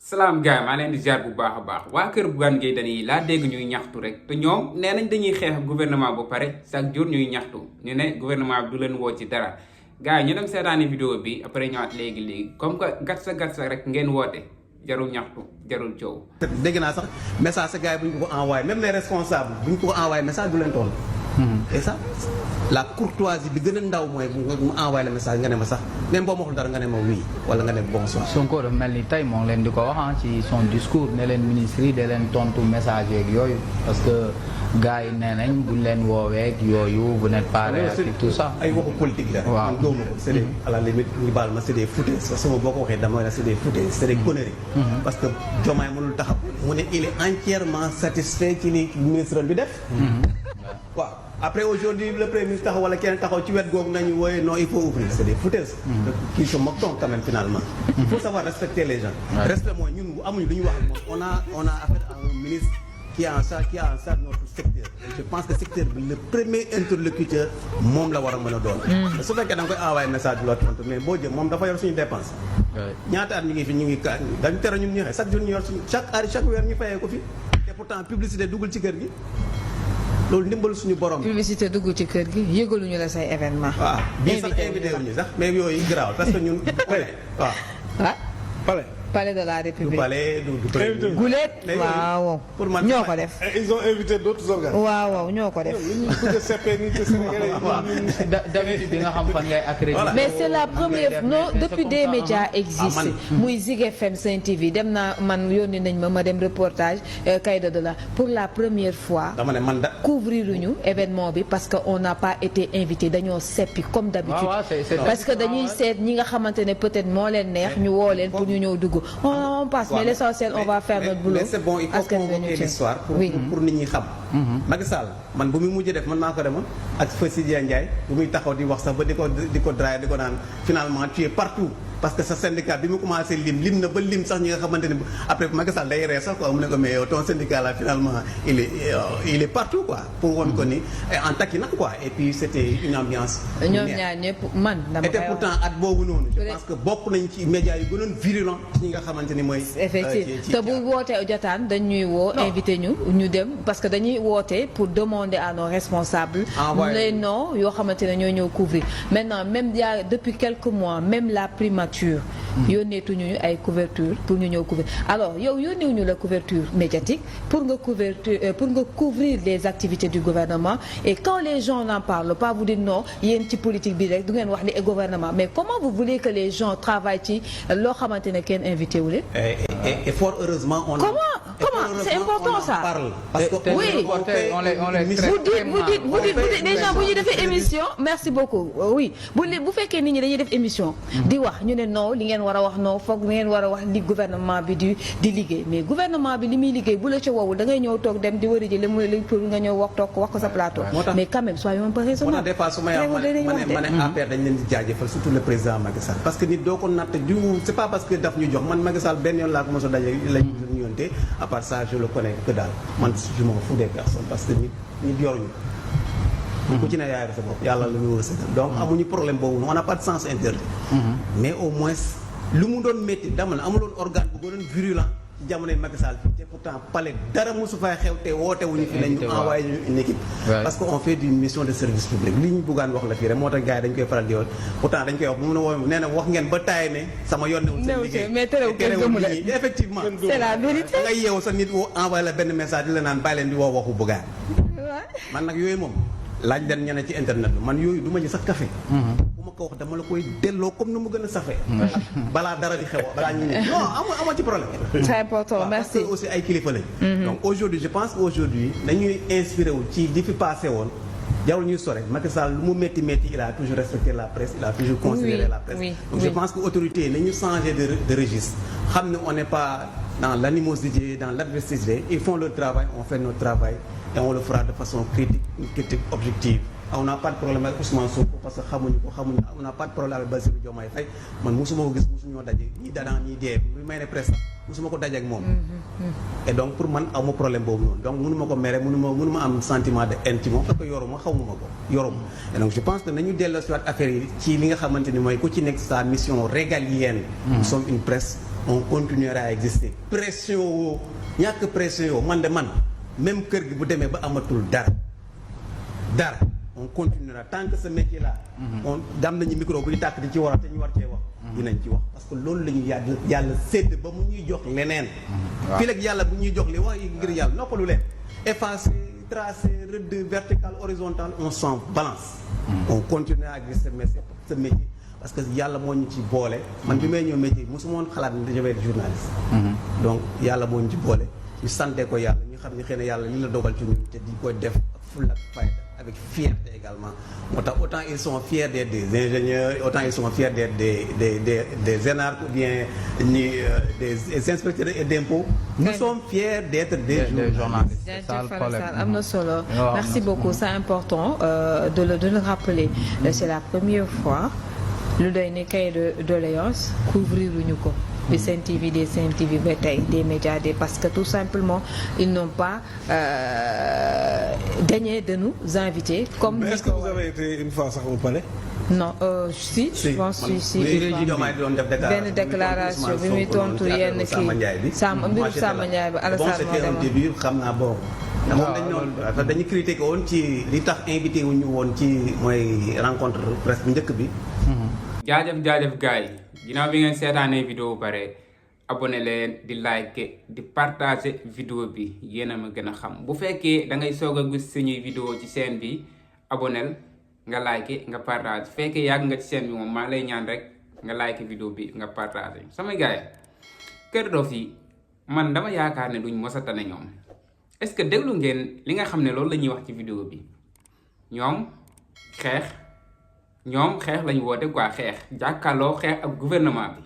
salaam gars maa leen di ziar bu baax a baax waa kër Bougane Gueye Dany laa dégg ñuy ñaxtu rek te ñoom nee nañ dañuy xeex ak gouvernement ba pare chaque jour ñuy ñaxtu ñu ne gouvernement bi du leen woo ci dara gars yi ñu dem seetaani vidéo bi après ñëwaat léegi comme que gatsa rek ngeen woote jarul ñaxtu jarul coow. dégg naa sax message sa gars yi bu ñu ko envoyé même les responsables bu ñu ko envoyé message du leen toll. et ça la courtoisie bi gën a ndaw mooy mu envoyé le message nga ne ma sax même boo ma waxul dara nga ne ma oui wala nga ne bonsoir. Sonko dafa mel ni tey moo ngi leen di ko wax ci son discours ne leen ministre yi da leen tontu message yeeg yooyu parce que gars yi nee nañ buñ leen woowee ak yooyu vous n'êtes pas réactif tout ça. ay waxu politique la rek. waaw man gëwuma ko c'est des à la limite ñu baal ma c'est des foutaises parce que boo ko waxee dama ne c'est des foutaises c'est des conneries. parce que Diomaye mënul taxaw mu ne il est entièrement satisfait ci li ministre bi def. waaw après aujourd'hui le premier ministre taxaw wala kenn taxaw ci wet googu nañu wooye non il faut ouvrir c'est des foutaises. qui se moquent quand même finalement. il faut savoir respecter les gens. respect mooy ñun amuñu lu ñu wax ak moom on a affaire à un ministre qui a en charge notre secteur. je pense que secteur bi le premier interlocuteur moom la war a mën a doon. su fekkee da nga koy envoyé message bi la tontu mais boo jëm moom dafa yor suñu dépense. ñaata at ñu ngi fi ñu ngi dañu tere ñun ñu xëy chaque jour ñu yor suñu chaque weer ñu fayee ko fi te pourtant publicité duggul ci kër gi. loolu ndimbal suñu borom. publicité dugg ci kër gi yëgaluñu la say événement. waaw bii sax invité wuñu sax mais yooyu garaaw parce que ñun. waaw. ah. palais de la République. du palais du Goulet. waaw pour man ñoo ko def. ils ont invité d'autres organes. waaw ñoo ko def. David bi nga xam fan ngay accrédité. mais c'est la première non depuis des médias existent. muy Zik FM Sen TV dem naa man yónni nañ ma dem reportage Caïda de la pour la première fois. dama ne man couvrir ñu événement bi parce que on n'a pas été invité dañoo seppi comme d'habitude. parce que dañuy seet ñi nga xamante ne peut-être moo leen neex ñu woo leen pour ñu ñëw dugg. on passe mais l'essentiel on va faire notre boulot. mais c'est bon il faut convoquer l'histoire pour nit ñi xam. Macky Sall man bu muy mujj def man maa ko demoon ak Fassidia Ndiaye bu muy taxaw di wax sax ba di ko draay di ko naan finalement tu es partout parce que sa syndicat bi mu commencé lim na ba lim sax ñi nga xamante ne après Macky Sall day ree sax quoi mu ne ko mais yow ton syndicat là finalement il est partout quoi pour woon ko ni en taquinant quoi et puis c'était une ambiance. ñoom ñaar ñëpp man dama koy et pourtant at boobu noonu. je pense que bokk nañ ci médias yu gënoon virulent ci ñi nga xamante ni mooy. effectivement te bu wootee jotaan dañuy woo invité ñu dem parce que dañuy woote pour demander à nos responsables. les noms yoo xamante ne ñoo ñëw couvrir maintenant même il y a depuis quelques mois même la primature. yónneetuñu ay couverture pour ñu ñëw couvrir alors yow yónneewuñu la couverture médiatique pour nga couvrir les activités du gouvernement et quand les gens n'en parlent pas vous dites non yéen ci politique bi rek du ngeen wax ni gouvernement mais comment vous voulez que les gens travaillent ci loo xamante ne kenn invité wu leen. et fort heureusement on comment c'est important ça. parle parce que oui vous dites les gens bu ñuy defee émission merci beaucoup oui bu fekkee nit ñi dañuy def émission. di wax ñu ne non li ngeen war a wax non foog ngeen war a wax li gouvernement bi di liggéey mais gouvernement bi li muy liggéey bu la ca wowul da ngay ñëw toog dem di wëri ji li pour nga ñëw wax ko sa plateau. mais quand même soyons un peu raisonnables. moo tax des fois su ma ne APR dañ leen di jaajëfal surtout le président Macky Sall parce que nit doo ko natt du c'est pas parce que daf ñu jox man Macky Sall benn yoon laa ko mos a daje lañ ñu yonte à part ça je le connais que daal man je m'en fous des personnes parce que nit yoruñu ku ci ne yaay sa bopp yàlla la ñu wërsëgal donc amuñu problème boobu on n'a pas de sens interdit mais au moins lu mu doon métti dama ne amuloon organe bu gënoon virulent ci jamonoy Macky Sall te pourtant palais dara mosu fay xew te woote wuñu fi nañ ñu envoyé ñu une équipe parce que on fait une mission de service public li ñu bëggaan wax la fii rek moo tax gars yi dañ koy faral di woon pourtant dañ koy wax bu mun a woo nee na wax ngeen ba taay ne sama yónnewul seen liggéey mais terewul effectivement c'est la vérité da ngay yeewu sa nit woo envoyé la benn message di la naan bàyyi leen di woo waxu bëggaan man nag yooyu moom laaj leen ñeneen ci internet bi man yooyu du ma ji sax café bu ma ko wax dama la koy delloo comme ni mu gën a safee balaa dara di xew balaa ñu ne non amoo ci problème c'est important merci parce que aussi ay kilifa lañ donc aujourd'hui je pense que aujourd'hui dañuy inspiré wu ci li fi passé woon jarul ñuy sore Macky Sall lu mu métti il a toujours respecté la presse il a toujours considéré la presse donc je pense que autorité yi nañu changer de registre xam ne on n'est pas dans l'animosité dans l'adversité ils font leur travail on fait notre travail et on le fera de façon critique objective on n'a pas de problème avec Ousmane Sonko parce que xamuñu on n'a pas de problème avec Bassirou Diomaye Faye man mosuma ko gis mosuñoo daje ñii dadan ñii dee bu may ne presse mosuma ko daje ak moom et donc pour man awma problème boobu noonu donc mënuma ko mere mënuma am sentiment de haine ci moom parce que yoruma et donc je pense que nañu delloo si waat affaire yi ci li nga xamante ni mooy ku ci nekk sa mission régalienne nous sommes une presse on continuera à exister pression woo ñàkk pression yoo man même kër gi bu demee ba amatul dara on continuera tant que ce métier là on dam nañu micro bu ñu tàkk di ci war a te ñu war cee wax dinañ ci wax parce que loolu la ñu yàlla sédd ba mu ñuy jox leneen fii léegi yàlla bu ñuy jox li wax ngir yàlla noppalu leen effacer tracer rëdd vertical horizontal on s'en balance on continuera à exister ce métier parce que yàlla moo ñu ci boole man bi may ñëw métier mosuma woon xalaat ne je vais être journaliste donc yàlla moo ñu ci boole ñu sante ko yàlla ñu xam ne xëy na yàlla li la dogal ci ñun te di koy def ak fulla ak fayda avec fierté également moo tax autant ils sont fiers d'être des ingénieurs autant ils sont fiers d'être des énarques ou bien des inspecteurs d'impôts nous sommes fiers d'être des journalistes. am na solo merci beaucoup c'est important de le rappeler c'est la première fois lu doy ne cahier de doléances couvrir uñu ko bi Sen TV des Sen TV ba tey des médias parce que tout simplement ils n'ont pas daigné de nous inviter comme mais est-ce que vous avez été une fois sax au palais non si je pense si benn déclaration bi muy tontu yenn kii mbirum Samba Ndiaye ba Alassane moo demoon début xam naa bon moom dañ noonu dañu critiqué woon ci li tax invité wuñu woon ci mooy rencontre presse bu njëkk bi jaajëf gars yi ginnaaw bi ngeen seetaanee vidéo pare abonné leen di like di partager vidéo bi yéen a ma gën a xam bu fekkee da ngay soog a gis suñuy vidéo ci chaîne bi abonnel nga like nga partage fekkee yàgg nga ci chaîne bi moom maa lay ñaan rek nga like vidéo bi nga partager sama gars yi Kër Dof yi man dama yaakaar ne duñ mos a tane ñoom est-ce que déglu ngeen li nga xam ne loolu la ñuy wax ci vidéo bi ñoom xeex lañ woote quoi xeex jàkkaarloo xeex ak gouvernement bi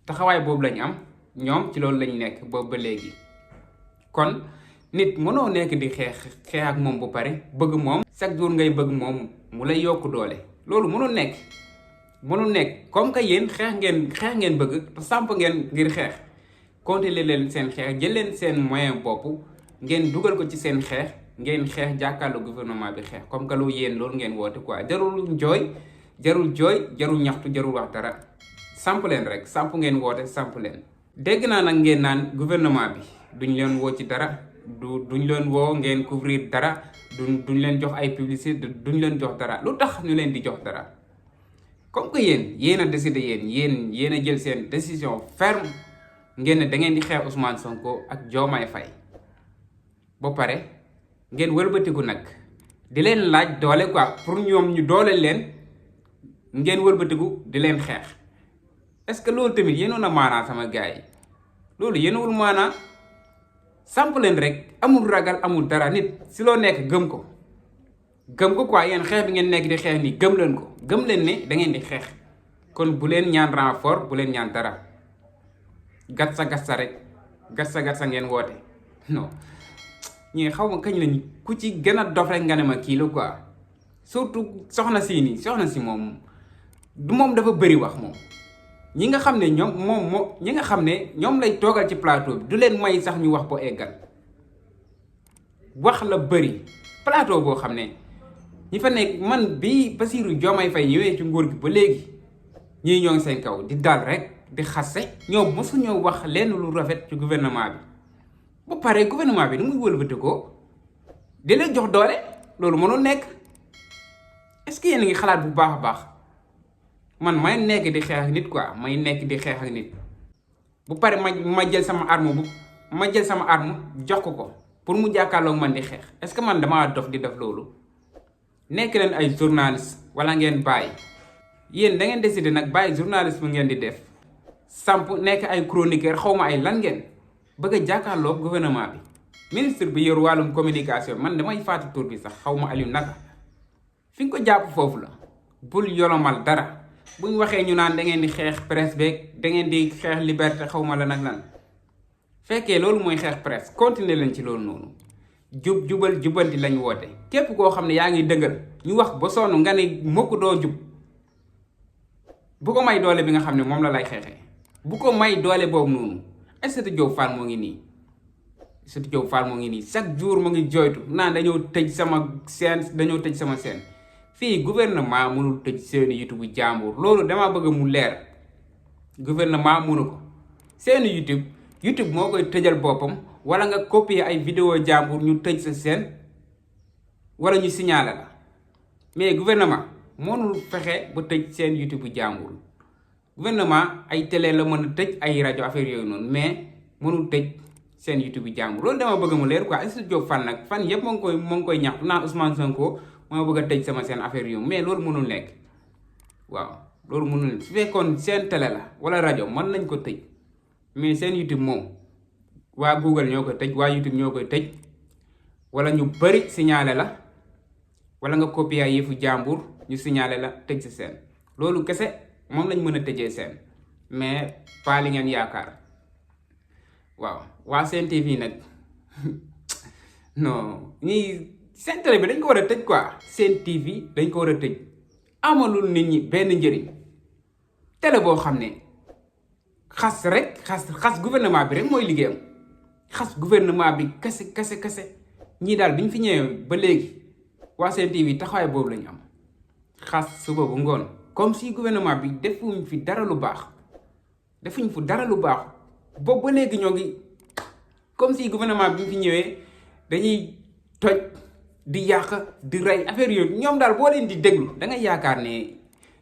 taxawaay boobu lañ am ñoom ci loolu lañ nekk boobu ba léegi kon nit mënoo nekk di xeex ak moom bu pare bëgg moom chaque jour ngay bëgg moom mu lay yokk doole loolu mënul nekk comme que yéen xeex ngeen bëgg te samp ngeen ngir xeex continuer leen seen xeex jël leen seen moyen bopp ngeen dugal ko ci seen xeex ngeen xeex jàkkaarloo gouvernement bi xeex comme que lu yéen loolu ngeen woote quoi jarul jooy jarul ñaxtu jarul wax dara samp leen rek samp ngeen woote samp leen. dégg naa nag ngeen naan gouvernement bi duñ leen woo ci dara duñ leen woo ngeen couvrir dara duñ leen jox ay publicité duñ leen jox dara lu tax ñu leen di jox dara comme que yéen a décidé yéen a jël seen décision ferme ngeen ne da ngeen di xeex Ousmane Sonko ak Diomaye Faye ba pare. ngeen wëlbatiku nag di leen laaj doole quoi pour ñoom ñu doole leen ngeen wëlbatiku di leen xeex est-ce que loolu tamit yéenoon a maanaa sama gars yi loolu yéenewul maanaa samp leen rek amul ragal amul dara nit si loo nekk gëm ko quoi yéen xeex bi ngeen nekk di xeex nii gëm leen ne da ngeen di xeex kon bu leen ñaan renfort bu leen ñaan dara gatsa rek gatsa ngeen woote non ñii xaw ma kañ lañ ku ci gën a dof rek nga ne ma kii la quoi surtout soxna si moom du moom dafa bëri wax moom ñi nga xam ne ñoom lay toogal ci plateau bi du leen may sax ñu wax ko eggal wax la bëri plateau boo xam ne ñi fa nekk man bi Bassirou Diomaye Faye ñëwee ci nguur gi ba léegi ñii ñoo ngi seen kaw di dal rek di xasse ñoom mosu ñoo wax lenn lu rafet ci gouvernement bi ba pare gouvernement bi ni muy wëlbati ko di leen jox doole loolu mënul nekk est-ce que yéen a ngi xalaat bu baax a baax man may nekk di xeex ak nit quoi may nekk di xeex ak nit bu pare ma jël sama arme jox ko pour mu jàkkaarloog man di xeex est-ce que man damaa dof di def loolu nekk leen ay journaliste wala ngeen bàyyi yéen da ngeen décider nag bàyyi journaliste bu ngeen di def samp nekk ay chroniqueur xaw ma ay lan ngeen bëgg a jàkkaarloog gouvernement bi ministre bi yor wàllum communication man damay fàtte tur bi sax xaw ma Aliou naka fi nga ko jàpp foofu la bul yolomal dara buñ waxee ñu naan da ngeen di xeex presse beeg da ngeen di xeex liberté xaw ma lan ak lan fekkee loolu mooy xeex presse continuer leen ci loolu noonu jubal jubanti lañ woote képp koo xam ne yaa ngi dëggal ñu wax ba sonn nga ne mukk doo jub bu ko may doole bi nga xam ne moom la lay xeexee bu ko may doole boobu noonu Aïssatou Diop Fall moo ngi nii chaque jour mu ngi joytu naan dañoo tëj sama chaîne fii gouvernement mënul tëj seeni YouTube jàmbur loolu damaa bëgg mu leer gouvernement mënu ko seen YouTube moo koy tëjal boppam wala nga copier ay vidéo jàmbur ñu tëj sa seen wala ñu signaler la mais gouvernement mënul fexe ba tëj seen YouTube bu jàmbur gouvernement ay télé la mën a tëj ay rajo affaire yooyu noonu mais mënul tëj seen YouTube bu jàmbur loolu dama bëgg mu leer quoi Aïssatou Diop Fall nag fan yëpp moo ngi koy ñaxtu naan Ousmane Sonko moo bëgg a tëj sama seen affaire yooyu mais loolu mënul nekk waaw loolu mënul nekk su fekkoon seen télé la wala rajo mën nañ ko tëj mais seen YouTube moom waa Google ñoo koy tëj waa YouTube ñoo koy tëj wala ñu bëri signalé la wala nga copier ay yëfu jàmbur ñu signalé la tëj si seen loolu kese moom lañ mën a tëjee seen mais pas li ngeen yaakaar waaw waa Sen TV nag non ñii seen télé bi dañ ko war a tëj quoi Sen TV dañ ko war a tëj amalul nit ñi benn njëriñ télé boo xam ne xas rek xas gouvernement bi rek mooy liggéeyam xas gouvernement bi kese ñii daal bi ñu fi ñëwee ba léegi waa Sen TV taxawaay boobu lañu am xas suba bu ngoon comme si gouvernement bi defuñ fi dara lu baax boobu ba léegi ñoo ngi comme si gouvernement bi ñu fi ñëwee dañuy toj di yàq di rey affaire yooyu ñoom daal boo leen di déglu da ngay yaakaar ne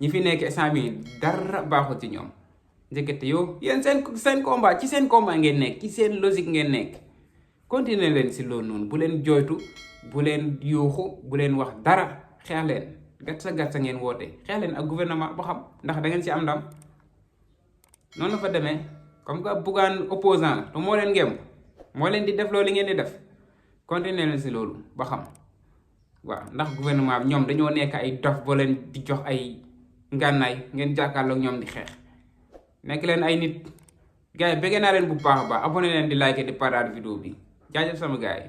ñi fi nekk instant bi dara baaxul ci ñoom njëkkate yow yéen seen combat ci seen combat ngeen nekk ci seen logique ngeen nekk continuer leen si loolu noonu bu leen jooytu bu leen yuuxu bu leen wax dara xeex leen gatsa ngeen woote xeex leen ak gouvernement ba xam ndax da ngeen si am ndam noonu la fa demee comme que Bougane opposant la te moo leen ngemb moo leen di def loolu li ngeen di def continuer leen si loolu ba xam waaw ndax gouvernement bi ñoom dañoo nekk ay dof boo leen di jox ay ngànnaay ngeen jàkkaarloog ñoom di xeex nekk leen ay nit gars yi bëgg naa leen bu baax a baax abonné leen di like di partage vidéo bi jaajëf sama gars yi